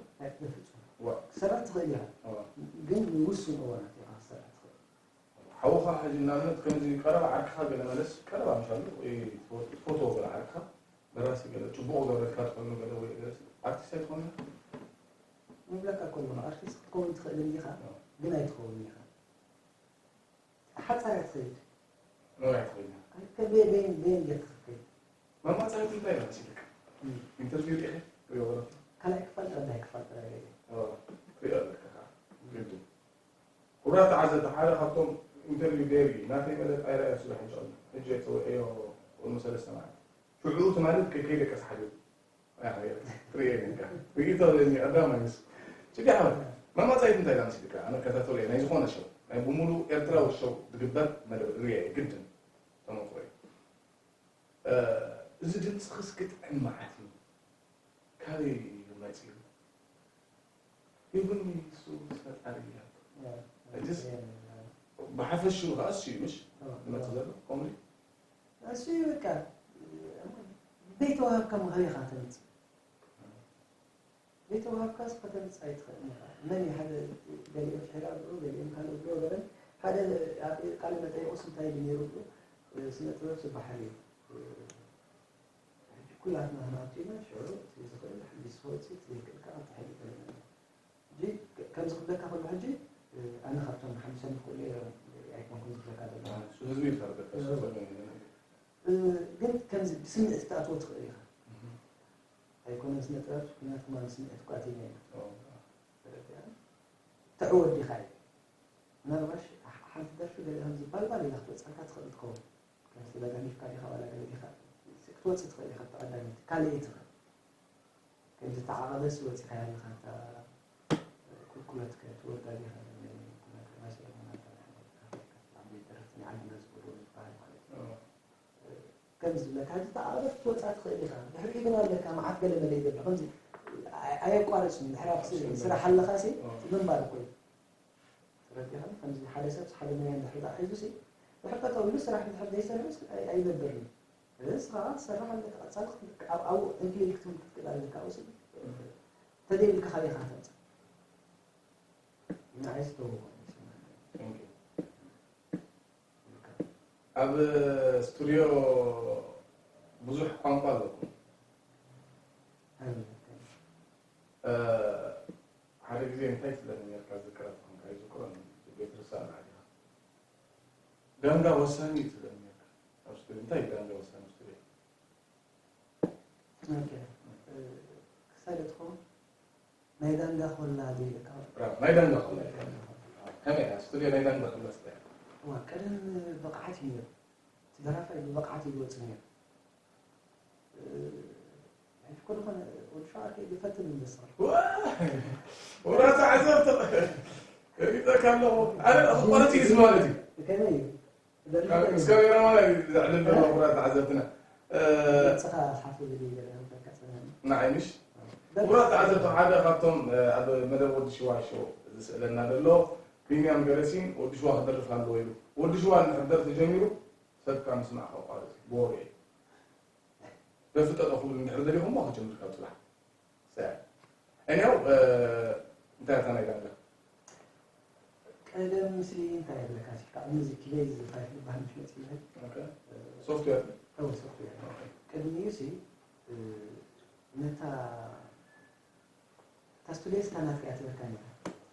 ክሰራ ትኽእል ኢኻ ግን ውሱን እዋናት ኢኻ ክሰራ ትኽእል ሓውኻ ሕጂ ንኣብነት ከምዚ ቀረባ ዓርክኻ ገለ መለስ ቀረባ ምሻሉ ትፈትዎ ገለ ዓርክኻ ደራሲ ገለ ጽቡቕ ዝገበረልካ ትኾኑ ገለ ወይ ገለ ኣርቲስት ኣይትኾኑ ንብለካ ከለኹ ኣርቲስት ክትከውን ትኽእል እንዲኻ ግን ኣይትኸውን ኢኻ ሓጻር እያ ትኸይድ መን ኣይትኾይና ከበየን በየን ጌርካ ክትከይድ መማጻሪት እንታይ ኢኻ መሲልካ ኢንተርቪው ዲኻ ወይ ወረቱ ካልኣይ ክፋል ቀዳይ ክፋል ጥራይ ሪኤ ክሪኦ ኣለካ ግድን ክቡራት ተዓዘብቲ ሓደ ካብቶም ኢንተርቪው ገይሩ እዩ ናተይ መደብ ኣይረኣየ ስለ ሕጂ ኣሎ ሕጂ የፀውዐዮ ቅድሚ ሰለስተ መዓልቲ ሽዑ ትማሊ ከይደቀስ ሓዲሩ ትርእየ ነካ ርእይቶ ኣለኒ ቀዳማይ ምስ ጭዲ ሓወት መማጻኢት እንታይ ኢላ መሲልካ? ኣነ ከታተሎ እየ ናይ ዝኾነ ሸው፣ ናይ ብምሉእ ኤርትራዊ ሸው ዝግበር መደብ ርእየ እየ፣ ግድን ተመክሮ እዩ። እ፣ እዚ ድምጽኽስ ክጥዕም መዓት እዩ። ካበይ እዩ መጺኡ? ይሁን እሱ ፈጣሪ ይሃብ። ያ፣ ሕጅስ ያ፣ ያ። ብሓፈሽኡ ከኣ እሱ እዩ፣ ምሽ? ያ፣ ዝመጽእ ያ። ዘሎ፣ ከምኡ እዩ? እሱ እዩ በቃ፣ ዘይተዋህብካ ምኽሪ ኢኻ ተምጽእ። ዘይተዋህብካስ ከተምጽእ ኣይትኽእልን ኢኻ። መን እዩ ሓደ ገሊኦም ሽሕራ ብኡ፣ ገሊኦም ካልእ ብኡ በለን። ሓደ ኣብ ቃለ መጠይቁስ እንታይ ኢሉ ነይሩ ብኡ፣ ስነ ጥበብ ዝበሃል እዩ። ሕጂ ኩላትና ክንኣቱ ኢና፣ ሽዑ እቲ ዝኽእል ሓዲስ ክወጽእ፣ እቲ ዘይክእል ከኣ ተሓሊፈ ኣለና። ሕጂ ከምዚ ክብለካ ከሎ ሕጂ ኣነ ካብቶም ሓዲሶም ዝኽእሉ እየ ኣይኮንኩን ዝብለካ ዘለኹ። እሱ ህዝቢ እዩ ዝፈርደካ፣ እሱ እዎ። ጸገም የለን። እ፣ ግን ከምዚ ብስምዒት ክትኣትዎ ትኽእል ኢኻ። እህ። ኣይኮነን ስነ ጥበብ፣ ምኽንያቱ ከማን ስምዒት እኳ ኣቲና ኢና። እዎ። ተረዲኣኒ? ትዕወት ዲኻ እዩ። ምናልባሽ ሓ-፣ ሓንቲ ደርፊ ገለ ከምዚ ባልባል ኢላ ክትወጽኣካ ትኽእል ትኸውን። ከምዚ ተደጋጊፍካ ዲኻ ዋላ ገለ ዲኻ ክትወጽእ ትኽእል ኢኻ፣ ተቐዳሚት ካልእ እየ ትኽእል። ከምዚ ተዓቐበስ ወጺኻ ያለኻ እታ ቁልቁለት ከ ትወርዳ ዲኻ? ናይ ኩናት ናይ ሰለሞን ኣታ ናይ ዓበይቲ ደረፍቲ ናይ ዓድና ዝገብርዎ ዝበሃል ማለት እዩ። ከምዚ ዝብለካ፣ ሕጂ ተዓቐበስ ክትወጽኣ ትኽእል ኢኻ። ድሕሪኡ ግን ኣለካ መዓት ገለ መለ ይገብር። ከምዚ ኣይ-፣ ኣየቋርጽን። ድሕሪ ኣብ ስ-፣ ስራሕ ኣለኻ ሲ ምንባር እኮ እዩ። ተረዲእካኒ? ከምዚ ሓደ ሰብ ሓደ ሞያ እንድሕር ደኣ ሒዙ ሲ፣ ድሕር ጠጠው ኢሉ ስራሕ እንድሕር ዘይሰርሕስ ኣይ-፣ ኣይነብርን እዩ። እዚ ስራኻ ትሰርሕ ኣለካ፣ ቀጻሊ ክትልክ-፣ ኣብ-፣ ኣብኡ ኢንክሊል ክትብል ክትክእል ኣለካ። ኣብኡ ሲ፣ ተደይብልካ ካበይ ኢኻ ከተምጽእ? ንዓይ ዝተውህቦ ይስምዓኒ። Thank you። ይርከብ። ኣብ ስቱድዮ ብዙሕ ቋንቋ ኣለኩም። ኣይ፣ እ፣ ሓደ ግዜ እንታይ ትብለኒ ነርካ ዝክራ ትኾንካ ይዝክሮ ቤት ርሳ ኣላ ዲኻ? ዳንጋ ወሳኒ እዩ ትብለኒ ነርካ። ኣብ ስቱድዮ እንታይ እዩ ዳንጋ ወሳኒ ኣብ ስቱድዮ? ኦኬ። እ፣ ክሳይ ዶ ትኸውን? ናይ ዳንጋ ኮላ ዘይብልካ? ራ-፣ ናይ ዳንጋ ኮላ። ናይ ዳንጋ ኮላ። ከመይ እያ? ስቱድዮ ናይ ዳንጋ ኮላ ስታይ? እዋ፣ ቀደም ብቕዓት እዩ ነይሩ። እቲ ደራፋይ ብብቕዓት እዩ ዝወጽእ ነይሩ። እ፣ ሕጂ እኮ ዝኾነ ወዲ ሸዋ ከይዱ ይፈትን ይመስል። ዋ! ወራታ ዓዘብቲ ከፊጠካ ኣለኹ። ኣነ ክቆረጽ እዩ ማለት እዩ። ከመይ እዩ? ካብ፣ ምስ ካሜራማን እዩ ዘዕልል ዘሎ ክቡራት ተዓዘብትና። እ፣ ገጽኻ ሓፍ ዝብል እዩ ገለ ኣጋጣሚ። ንዓይ ምሽ? ገጽ ክቡራት ተዓዘብቲ፣ ሓደ ካብቶም፣ እ፣ ኣብ መደብ ወዲ ሽዋ ሾው ዝስእለና ዘሎ ቢንያም ገረሲን ወዲ ሽዋ ክደርፍ ኣለዎ ኢሉ። ወዲ ሽዋ እንድሕር ደርፊ ጀሚሩ ሰብካ ምስማዕ ከቋርጽ እዩ ብወግዒ። ደርፊ ጠጠው ክብል እንድሕር ደሊኹሞ ክጅምር ካብ ጽባሕ። ሰ-፣ እኔው፣ እ፣ እንታይ ኣታ ናይ ዳንጋ? ቀደም ሲ እንታይ ይብለካ ሲ፣ ካብ ምዚ ኪቤዝ ፋይፍ ዝበሃል ምሽ መጽእ ይብል። ኦኬ። እ፣ ሶፍትዌር? እው፣ ሶፍትዌር። ኦኬ። ቅድሚኡ ሲ፣ እ፣ ነታ፣ እታ ስቱድዮ ስታ ናትካ እያ ትበካ ነይራ።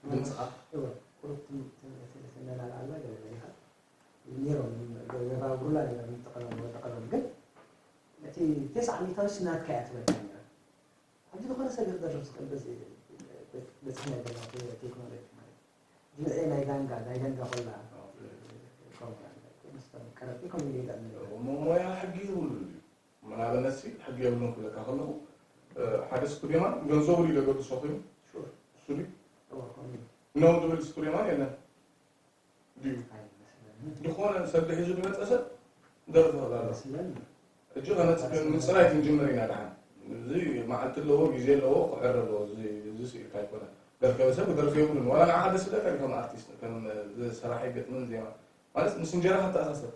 ድምጽኻ? እወ፣ ቁሩብ ትም-፣ ትም-፣ ትም-፣ ትመላልኣላ ገለ ገለ ኢኻ። ነይሮም፣ ዘባብሩላ ነይሮም፣ ይጠቐሎም፣ ይጠቐሎም። ግን እቲ ተስዓ ሚእታዊ ሲ ናትካ እያ ትበካ ነይራ። ሕጂ ዝኾነ ሰብ እዩ ክደርፍ ዝኽእል በዚ በ-፣ በጽሕና ዘለና ቴክኖሎጂ ማለት እዩ። ሕጂ ንዕኤ ናይ ዳንጋ፣ ናይ ዳንጋ ኮላ፣ ከምኡ ማለት እዩ። ምስቶም ቀረብቲ ከምኡ ኢሉ ይጠቕም ነይሩ። ሞ-፣ ሞያ ሕጊ የብሉን ድዩ? ንኣብነት ሲ፣ ሕጊ የብሉን ክብለካ ከለኹ፣ እ፣ ሓደ ስኩዴማን ገንዘቡ ድዩ ዘገድሶ ኮይኑ? ሹር። እሱ ድዩ? እወ፣ ከምኡ እዩ። ነው ዝብል ስኩዴማን የለን። ድዩ? ኣይመስለንን። ዝኾነ ሰብ ድሒዙ ዝመጸ ሰብ ደርፊ ክኽእል ኣለዎ። ኣይመስለንን። ሕጂ ከነጽ-፣ ምጽራይ ክንጅምር ኢና ደሓን። እዚ መዓልቲ ኣለዎ፣ ግዜ ኣለዎ፣ ክዕረ ኣለዎ። እዚ፣ እዚ ስኢልካ ኣይኮነን። ደርከበ ሰብ ክደርፍ የብሉን። ዋላ ንዓኻ ደስ ይብለካ ድዩ ከም ኣርቲስት፣ ከም፣ እ፣ ሰራሒ ግጥምን ዜማ? ማለት ምስ እንጀራ ከተኣሳሰር።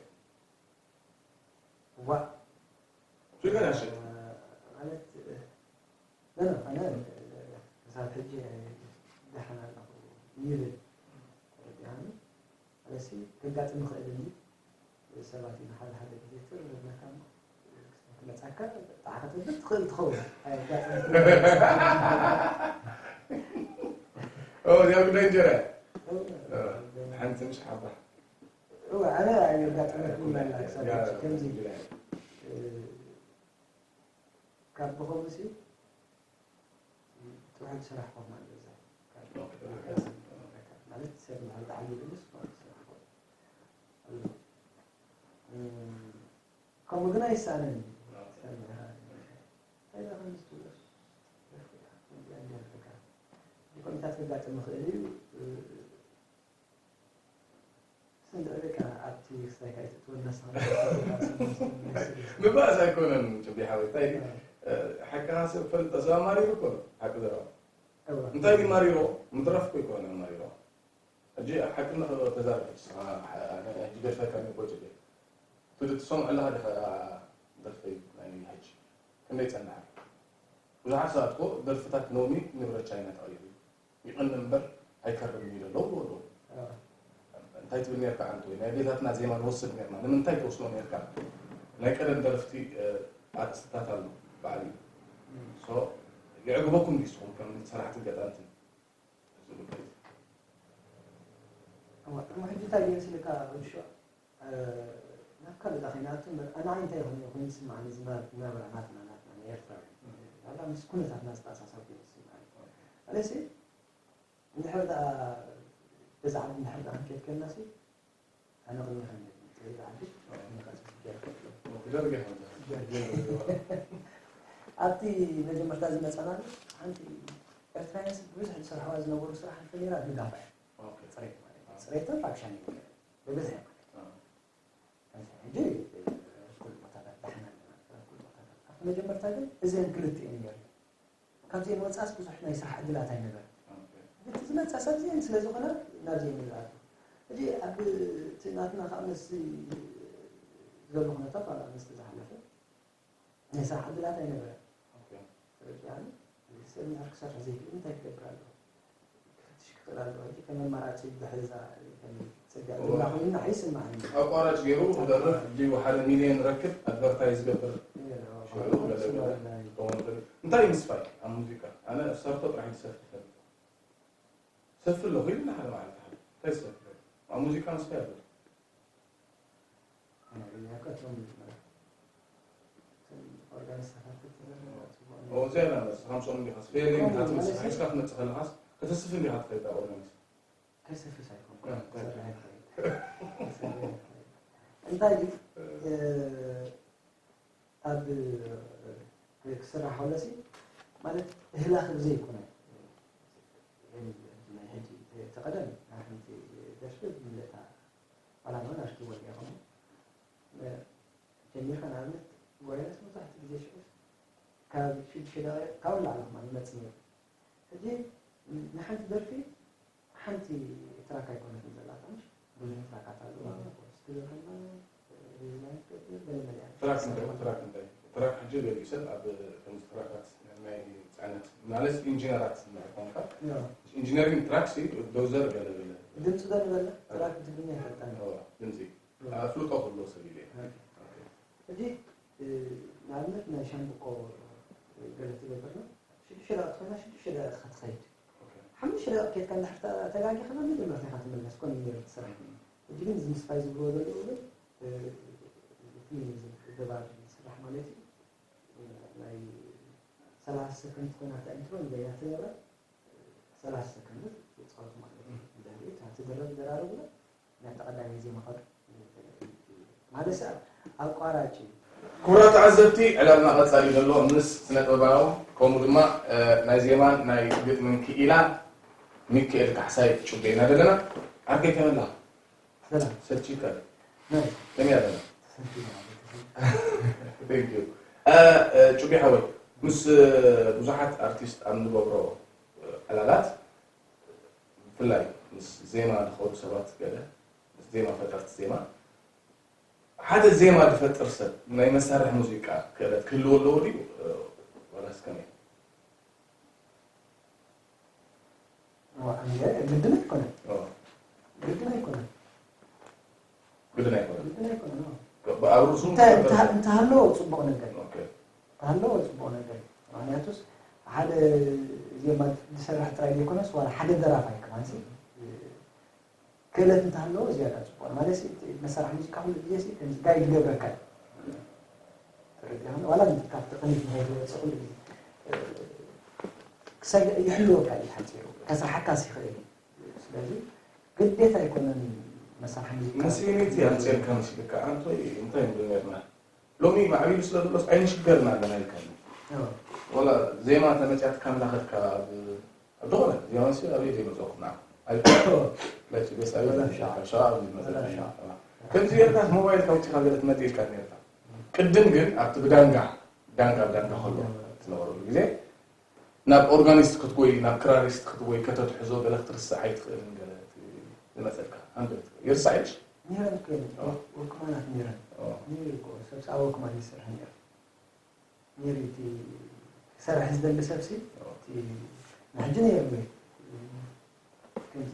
ዋእ። ትግርኛ ሽት። ማለት፣ ኖ፣ ኖ፣ ኣነ ክሳብ ሕጂ ደሓን ኣለኹ ይብል። ተረዲኣኒ? ማለትሲ፣ ከጋጥም ይኽእል እንጂ፣ ሰባት ኢና ሓደ ሓደ ግዜ ትር ኢልካ እሞ፣ ክመጻካ ጣዕ ከተብል ትኽእል ትኸውን። ኣየጋጥም። ኦ፣ እዚኣ ጉዳይ እንጀራ እያ። እወ። እ፣ ሓንቲ ምሽ ሓባ። እወ፣ ኣነ ኣየጋጥመትኒ ኣላ ክሳብ ሕጂ ከምዚ፣ እ፣ ካብ ብኸምኡሲ ጥዑይ ስራሕ ኮማ ኣሎ እዛ። ካብ ማለት ሰብ ንኽልዓል ይብልስ ማለት ስራሕ ኮማ ኣሎ። እ፣ ከምኡ ግን ኣይሰኣንን እዩ። ኣዎ። እንታይ ኢኻ ከምዚ ትብሎስ? ከምዚኣ እንዲያ ትብለካ። ኩነታት ከጋጥም ይኽእል እዩ። ስንድዕልካ ኣብቲ ክሳይ ካይትእትወና ንስኻ ምባእስ ኣይኮነን ጭቢ ሓወይ እንታይ ሓቅኻ ሰብ ፈልጦ ሰብ ኣማሪሩ እኮ ሓቂ ዘረባ እንታይ ድዩ ማሪሮ ምድራፍ እኮ ይኮነ ኣማሪሮ ሕጂ ሓቂ ንኽበ ተዛረብ ንስኻ ሕጂ ደርፈካ ንቦ ጭቢ ትድትሶም ኣለኻ ዲኻ ደርፈይ ናይ ሕጂ ክንደይ ጸናሕ ብዙሓት ሰባት እኮ ደርፍታት ኖሚ ንብረት ቻይና ተቐይሩ ይቐንእ እምበር ኣይከርምን እዩ ዘሎ ኣለዉ ኣለዉ እንታይ ትብል ነርካ ኣንተ ናይ ቤታትና ዜማ ንወስድ ነርና ንምንታይ ትወስዶ ነርካ ናይ ቀደም ደረፍቲ ኣርእስትታት ኣሎ ባዕሉ የዕግበኩም ንስኹም ከም ሰራሕትን ገጣምትን ሕጂ እንታይ ይመስልካ ርሾ ናብ ካልእ ዳ ከይንኣቱ እምበር ኣነ እንታይ ይኾን ኮይኑ ዝስምዓኒ እዚ ናብራ ናትና ናትና ናይ ኤርትራውያን ዋላ ምስ ኩነታትና ዝተኣሳሰር ኮይኑ ዝስምዓኒ ኣነሲ እንድሕር ደኣ በዛ ዓዲ እንድሕር ደኣ ክንከይድ ከለና ሲ ኣነ ቅድሚ ከመይ ዓዲ ክደርገ ኣብቲ መጀመርታ ዝመፀናሉ ሓንቲ ኤርትራውያን ብዙሕ ዝሰርሕዋ ዝነበሩ ስራሕ ንፈሊራ ግጋፋ እያ ፅሬት ማለት እዩ ፅሬትን ራብሻን እዩ ብብዝሒ ማለት እዩ ሕጂ ኩሉ ቦታታት ዳሕና ኣለና ኩሉ ቦታታት ኣብቲ መጀመርታ ግን እዚአን ክልቲአን እምበር ካብዚአን ወፃእስ ብዙሕ ናይ ስራሕ ዕድላት ኣይነበረን እቲ ዝመፀ ሰብ እዚአን ስለ ዝኾነ ናብዚአን ይዝኣቱ ሕጂ ኣብ እቲ ናትና ከዓ መስቲ ዘሎ ኩነታት ዋላ መስቲ ዝሓለፈ ናይ ስራሕ ዕድላት ኣይነበረን ተረዲኣኒ ሰብ እንድሕር ክሰርሕ ዘይክእል እንታይ ክገብር ኣለዎ ክፍትሽ ክኽእል ኣለዎ ሕጂ ከም ኣማራፂ ብድሕሪ እዛ ከም ፅርግያ ዘላ ኮይና ኣይስምዓኒ ኣቋራጭ ገይሩ ክደርፍ ድዩ ሓደ ሚልዮን ረክብ ኣድቨርታይዝ ዝገብር ሽዑ ገለ ገለ ክኸውን ይኽእል እንታይ እዩ ምስፋይ ኣብ ሙዚቃ ኣነ ሰርቶ ጥራሕ ዝሰርሕ ይፈልጥ ሰፊ ኣለኹ ኢልና ሓደ መዓልቲ ሓደ እንታይ ዝሰፊ ኣብ ሙዚቃ ምስፋይ ኣለኹ ዝያዳ ነስ ከምፅኦም እንዲኻ ስፌ እንዲኻ ትምስኻ ሒዝካ ክትመፅእ ከለኻስ ከተስፍ እንዲኻ ትኸይድ ኣብ ኦርጋኒስ ከይሰፍስ ኣይኮን እንታይ እዩ ኣብ ክስራሕ ከሎሲ ማለት ህላኽ ብዘይኮነ ናይ ሕጂ ተቐደም ናይ ሓንቲ ደርፊ ምልእታ ዕላማ ናሽኪ ወዲያ ኸሞ ጀሚርካ ንኣብነት ጓይላስ መብዛሕትኡ ግዜ ሽዑ ካብ ሽዱሽተ ደቂቕ ካብ ላዕሊ ኸማ ይመጽእ ነይሩ ሕጂ ንሓንቲ ደርፊ ሓንቲ ትራክ ኣይኮነትን ዘላታ ምሽ ብዙሕ ትራካት ኣለዋ ስቱዲዮ ከማ ዲዛይን ትገብር ገለመለ እያ ትራክ እንታይ ትራክ እንታይ ትራክ ሕጂ ገሊኡ ሰብ ኣብ ከምዚ ትራካት ናይ ፅዕነት ማለት ኢንጂነራት እንድሕር ኮንካ ኢንጂነሪንግ ትራክ ሲ ዶዘር ገለ ገለ ድምፂ ዶ ንበለ ትራክ ብትግርኛ ይፈልጣ እዋ ድምፂ ኣፍልጦ ክህልዎ ሰብ ኢለ እየ ሕጂ ንኣብነት ናይ ሻምብቆ ገለ ትገብርና ሽዱሽተ ደቂቕ ኮይና ሽዱሽተ ደቂቕ ኢኻ ትኸይድ ሓሙሽተ ደቂቕ ኬድካ እንድሕር ተጋጊኻ ናብ መጀመርታ ኢኻ ትምለስ ኮነ እዩ ነይሩ እቲ ስራሕ ሕጂ ግን እዚ ምስፋይ ዝብልዎ ዘለዉ ግን እቲ ገባር ዝስራሕ ማለት እዩ ናይ ሰላሳ ሰከንድ ትኾና እታ ኢንትሮ ንበይና ትገብራ ሰላሳ ሰከንድ ይፃወቱ ማለት እዩ ድሕሪኡ እታ ትድረብ ይደራረቡላ ናብቲ ቀዳማይ ዜማ ከዱ ማለት ሰብ ኣቋራጭ እዩ ክቡራት ተዓዘብቲ ዕላልና ቀጻሊ ዘሎ ምስ ስነ ጥበባዊ ከምኡ ድማ ናይ ዜማን ናይ ግጥምን ክኢላ ሚካኤል ካሕሳይ ጩቤ ኢና ዘለና ዓርከይ ከመይ ኣለኻ ሰላም ሰልችካ ናይ ከመይ ኣለና ሰልችካ ማለት እዩ Thank you ጩቤ ሓወይ ምስ ብዙሓት ኣርቲስት ኣብ ንገብሮ ዕላላት ብፍላይ ምስ ዜማ ዝኸዱ ሰባት ገለ ምስ ዜማ ፈጠርቲ ዜማ ሓደ ዜማ ዝፈጥር ሰብ ናይ መሳርሒ ሙዚቃ ክእለት ክህልዎ ኣለዎ ድዩ ዋላስ ከመይ ግድን ኣይኮነን ግድን ኣይኮነን ግድን ኣይኮነን ግድን ኣይኮነን ኣብ ርእሱ እንተሃለዎ ፅቡቕ ነገር እዩ እንተሃለዎ ፅቡቕ ነገር እዩ ምክንያቱስ ሓደ ዜማ ዝሰርሕ ጥራይ ዘይኮነስ ዋላ ሓደ ደራፋይ ከማን ክእለት እንተሃለዎ ዝያዳ ፅቡቕ ማለት መሳርሒ ሙዚቃ ኩሉ ግዜ ከምዚ ጋይድ ይገብረካ እዩ ተረዲእካ ዋላ ካብቲ ቅኒት ንኸይትወፅእ ኩሉ ግዜ ክሳይ ይሕልወካ እዩ ሓፂሩ ከስርሓካ ይኽእል እዩ ስለዚ ግዴታ ኣይኮነን መሳርሒ ሙዚቃ ንስኢኒቲ ኣምፅኤልካ መሲልካ ኣንቶይ እንታይ ንብል ነርና ሎሚ ማዕቢሉ ስለ ዘሎስ ኣይንሽገርን ኣለና ኢልካ ወላ ዜማ ተመፅያትካ እንዳኸድካ ዝኾነ ዜማ ፋንሲ ኣበይ ዘይመፀኩም ንዓ? ኣይ፣ መፂ ደስ ኣበይ ወላ ዘይመፀ? ሻ። ሻ ኣበይ ዘይመፀ? ወላ ሻ። ከምዚ ጌርካ ሞባይል ካውፂኻ ገለ ትመፅእ ኢልካ ነርካ። ቅድም ግን ኣብቲ ብዳንጋ፣ ዳንጋ ብዳንጋ ከሎ ትነበረሉ ግዜ ናብ ኦርጋኒስት ክትጎይ፣ ናብ ክራሪስት ክትጎይ ከተትሕዞ ገለ ክትርስዕ ኣይትኽእልን ገለ ዝመፀልካ። ኣንተ ይርሳዕ ኢልሽ? ነይረን እኮ እየን። ኦ። ወክማናት ነይረን። ኦ። ነይሩ እኮ ሰብ ሰኣ ወክማን ይሰርሕ ነይሩ። ነይሩ እቲ ክሰርሕ ዝደሊ ሰብሲ፣ ኦ። እቲ ንሕጂ ነይሩ ወይ ከምዚ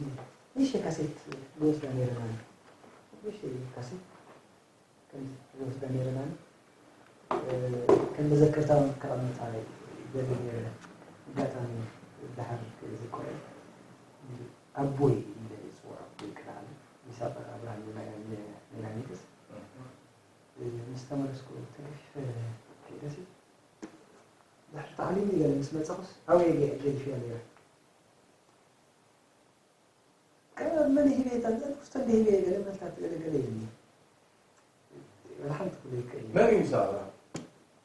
ንእሽተይ ካሴት ዝወስዳ ነይረን ኣነ። ንእሽተይ ካሴት ከምዚ ዝወስዳ ነይረን ኣነ። እ፣ ከም መዘከርታ እውን ከቐምጣ ይደሊ ነይረ። ኣጋጣሚ ደሓር ክዝከሮ ኣቦይ ኢለ ዝፅውዖ ኣቦይ ክልኣለ ይስሐቅ ኣብርሃም ሜላ-፣ ሜላ-፣ ሜላኒክስ። እ፣ ምስ ተመለስኩ ተገፊፈ ከይደሲ ድሕሪ ተዓሊመ ገለ ምስ መፀኹስ ኣበይ ገ-፣ ገዲፈያ ነይረ። ካብ መን ሂበ እታ ዘልኩስ ተንደ ሂበ ገለ መልታት ገለ ገለ ኢሉኒ። ወላ ሓንቲ ክብሎ ይክእል እዩ። መን እዩ ኢሳቅ ኣብርሃም?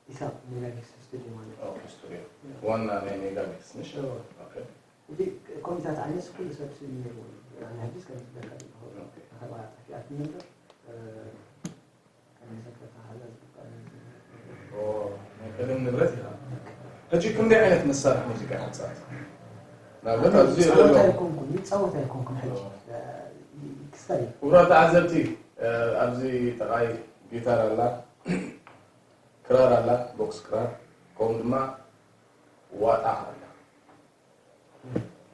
ኢሳቅ ሜጋሚክስ ስቱዲዮ ማለት እዩ። ኦ፣ ስቱዲዮ። ያ። ዋና ናይ ሜጋሚክስ፣ ምሽ? እዎ። ኦኬ። እዚ ኮሚታት ዓይነት ኩሉ ሰብ ስም ነይርዎ። ኣነ ሕጂስ ከም ዝብለካ ዘለኹ ኦኬ። ኣኸባ ጠፊኣት ነበር። እ፣ ከም መዘከርታ ክሕዛ ዝግባእ ነገር። ኦ፣ ናይ ቀደም ንብረት ኢኻ። ሕጂ ክንደይ ዓይነት መሳርሒ ሙዚቃ ኢኻ ትጻወት? ንኣብነት ኣብዚ ይጻወት ዘሎ ኣይኮንኩን፣ ይጻወት ኣይኮንኩን ሕጂ። ኦ። እ፣ ክሳይ። ክቡራት ተዓዘብቲ፣ እ፣ ኣብዚ ጠቓይ ጊታር ኣላ፣ ክራር ኣላ፣ ቦክስ ክራር፣ ከምኡ ድማ ዋጣ ኣላ።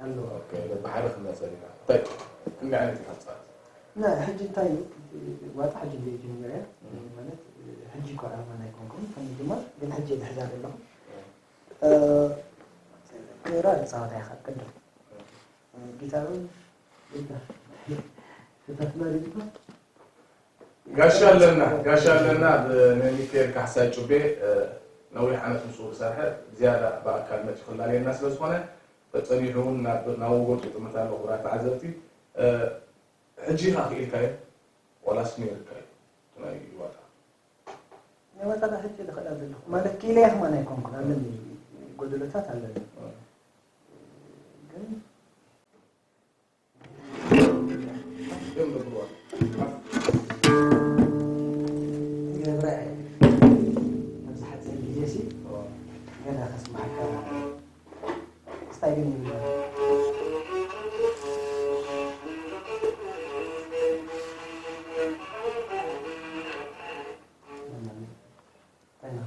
ኣለዎ። ኦኬ፣ በብሓደ ክንመጸ ኢና። እንታይ፣ ክንደይ ዓይነት ኢኻ ትጻወት? ና፣ ሕጂ እንታይ እዩ? ዋጣ ሕጂ እንደ ጀመረ፣ እም። ማለት፣ ሕጂ እኮ ኣማን ኣይኮንኩን፣ ከም ድማ ግን ሕጂ እየ ዝሕዛ ዘለኹ። እም። እ፣ ክራር እጻወት እየ ካብ ቅድም። እም። እ፣ ጊታር እውን፣ ጊታር። ፍታት ማለት ይባል? ጋሻ ኣለና፣ ጋሻ ኣለና። ብናይ ሚካኤል ካሕሳይ ጩቤ፣ እ፣ ነዊሕ ዓመት ምስኡ ዝሰርሐ፣ ዝያዳ ብኣካል መፂኡ ክላለየና ስለ ዝኾነ፣ ጸኒሑ እውን ናብ፣ ናብ ወጎ ይጥምት ኣሎ። ክቡራት ተዓዘብቲ፣ እ፣ ሕጂ ኢኻ ክኢልካዮ? ዋላስ ነይርካዮ? ናይ ዋጣ። ናይ ዋጣ ሕጂ ዝኽእል ዘለኹ። ማለት፣ ክኢለያ ከማን ኣይኮንኩን፣ ኣለኒ፣ ጎደሎታት ኣለኒ። እ። ግን ገብረ፣ ኣብዚ ሓፂር ግዜ ሲ ገለ ከስምዓካ ክስታይ ግን ይብላ።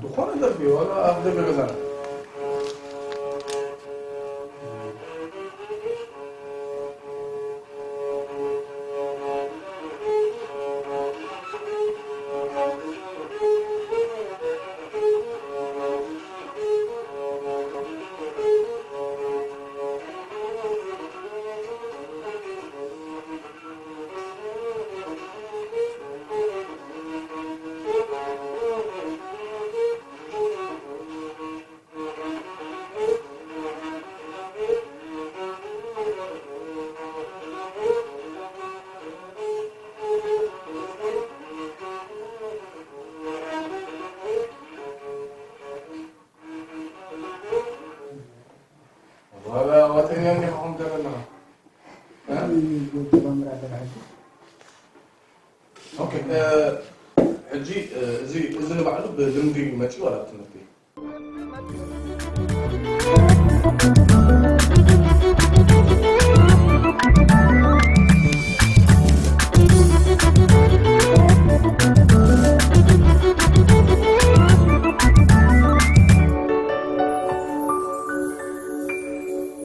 ዝኾነ ደርፊ ዋላ ኣብ ደገ ገዛና። ዋላ ዋተኛ እንዲኻ ኹም ዘለና። እ? እንታይ ይገብር ኣለና ሕጂ? ኦኬ፣ እ፣ ሕጂ፣ እ፣ እዚ፣ እዚ ንባዕሉ ብልምዲ እዩ መፂኡ ዋላ ብትምህርቲ?